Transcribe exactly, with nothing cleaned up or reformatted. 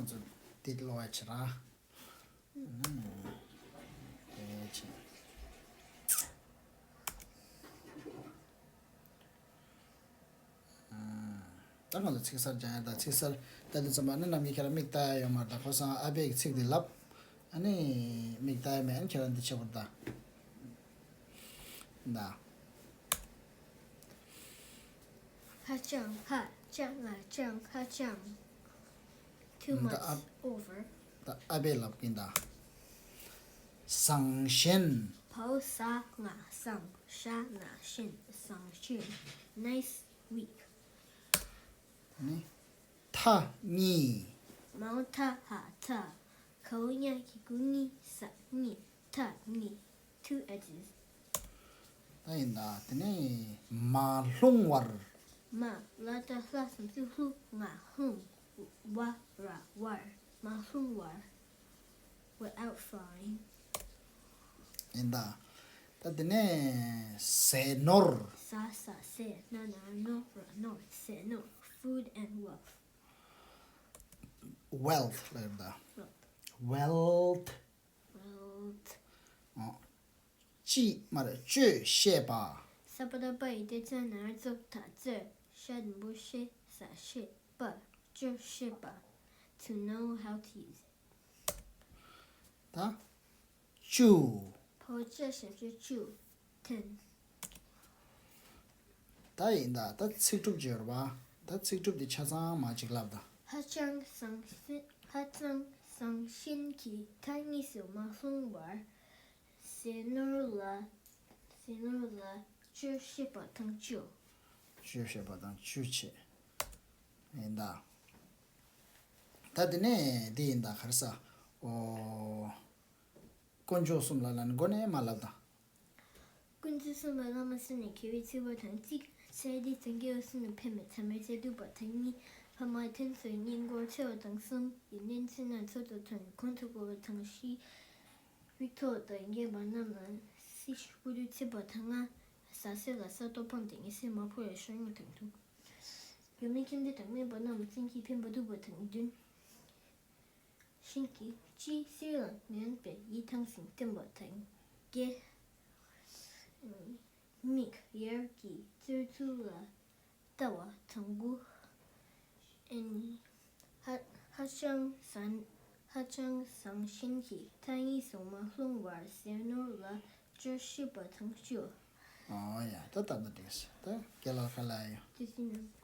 ང་ཚོ་འདི་ཀློག་ཡ་བྱེད་ར། ཨ་ནི་དེ་བྱེད། ཨ། ད་ང་ཚོ་ཚིག་གསར་སྦྱང་ཡ་ད་ཚིག་གསར་ད་འདི་ཙམ་པ་ནི་ནམ་རྒྱུན་ཁྱེད་རང་མིག་ལྟ་ཡ་ཡོད་མ་རེད། ད་ཁོ་སང་ཨ་ཕས་ཀྱི་ཚིག་འདི་ལབ། ཨ་ནི་མིག་ལྟ་ཡ་མེད། ཨ་ནི་ཁྱེད་རང་འདི་བྱེད་པར་ད། ད། ཧ་ཅང་། ཧ་ཅང་། ཧ་ཅང་། ཧ་ཅང་། Too much. ཨ། over. ད་ཨ་ཕས་ལབ་ཀྱིན་ད། བཟང་ཞན། བའོ་ཟ་ང་བཟང་། ཞ་ན་ཞན། བཟང་ཞན། Nice week. ནི། ཐ་སྙད། མའོ་ཐ་ཧ་ཐ། གའོ་ཉ་གི་གུ་ཉི་ས་སྙད། ཐ་སྙད། Two edges. ད་ཡིན་ད། དེ་ནས་མ་ལྷུང་བར། མ་ལ་ཏ་ལྷ་ཟམ་སུ་ལྷུ། ང་ལྷུང་། བ་ར་བར། མ་ལྷུང་བར། Without falling. ཡིན་ད། ད་དེ་ནས་ཟས་ནོར། ཟ་ས་ཟས། ན་ན་ནོ་ར་ནོར། ཟས་ནོར། Food and wealth. Wealth ལབ་ད། Wealth. Wealth. Wealth. ཨོ། ཅི་མར་སྤྱོད་ཤེས་པ། ས་པ་ད་པ་ཡི་ཏེ་ཙ་ན་རྫོགས་ད་རྩོད། ཤ་འགྲེང་བུ་ཤེ་ས་ཤེས། པ། སྤྱོད་ཤེས་པ། To know how to use it. ད། བཅུ། བའོ་ཅ་ཞབས་ཀྱུ་བཅུ། ten. ད་ཡིན་ད། ད་ཚིག་གྲུབ་ཅིག་ཡོད་རེད་པ། ད་ཚིག་གྲུབ་འདི་ཆ་ཚང་མ་ཅིག་ལབ་ད། ཧ་ཅང་བཟང་ཤིན། ཧ་ཅང་བཟང་ཤིན་གྱིས་ཐ་སྙད་སུ་མ་ལྷུང་བར། ཟས་ནོར་ལ། ཟས་ནོར་ལ་སྤྱོད་ཤེས་པ་དང་བཅུ། སྤྱོད་ཤེས་པ་དང་བཅུ་བྱས། ཡིན་ད། ད་དེ་ནས་འདི་ཡིན་ད། ག་རེ་ཟ། ཨོ། དཀོན་མཆོག་གསུམ་ལ་ལ་ནི་མགོ་ནས་མ་ལབ་ད། དཀོན་མཆོག་གསུམ་ལ་བླ་མ་སེམས་ནས་མཁས་པའི་ཚིག་པ་དང་གཅིག་ཚེ་འདི་སངས་རྒྱས་སུ་ནི་ཕན་མེད། ཚད་མའི་ཚད་ཐུབ་པ་དང་གཉིས། ཕ་མ་མཐུན་སོགས་གཉེན་སྐོར་ཆེ་བ་དང་གསུམ། ཡོན་ཏན་ཆེ་ན་ཚོགས་དང་མཐུན། གོང་དུ་བཀོད་པ་དང་བཞི། དབྱུག་ཐོགས་དང་རྒྱན་པ་རྣམས་ལ་སྲི་ཞུ་སྤུ་གུ་ཚིག་པ་དང་ལྔ། ཟ་ཟས་ལ་ས་སྟོང་སྤངས་ཏེ་ཉལ་སྲིད་མ་ཕོ་ཡ་ཤོ་ཉོ་དང་དུ། ཡུལ་མི་ཁྱིམ་སྡེ་དང་སྨད་པ་རྣམས་བཙན་གྱིས་ཕན་པ་ཐུབ་པ་དང་བདུན། ཤིང་གི་ཅི་སྲིད་ལ་ངན་པའི་ཡིད་ཐང་ཞིང་བསྟན་པ་དང་། དགེ་མིག་ཡར་གྱི་རྩེར་ཚུལ་ལ་ལྟ་བ་དང་པོ། ཨ་ནི་ཧ་ཧ་ཅང་བཟང་། ཧ་ཅང་བཟང་ཤིང་གི་ཐ་སྙད་སུ་མ་ལྷུང་བར། ཟས་ནོར་ལ་སྤྱོད་ཤེས་པ་དང་བཅུ། ཨོ་ཡ། ད་ད་ད་འགྲིག་སོང་། ད་རྒན་ལགས་ཁ་ལ་ཡོད། དེ་སྲིད་ན།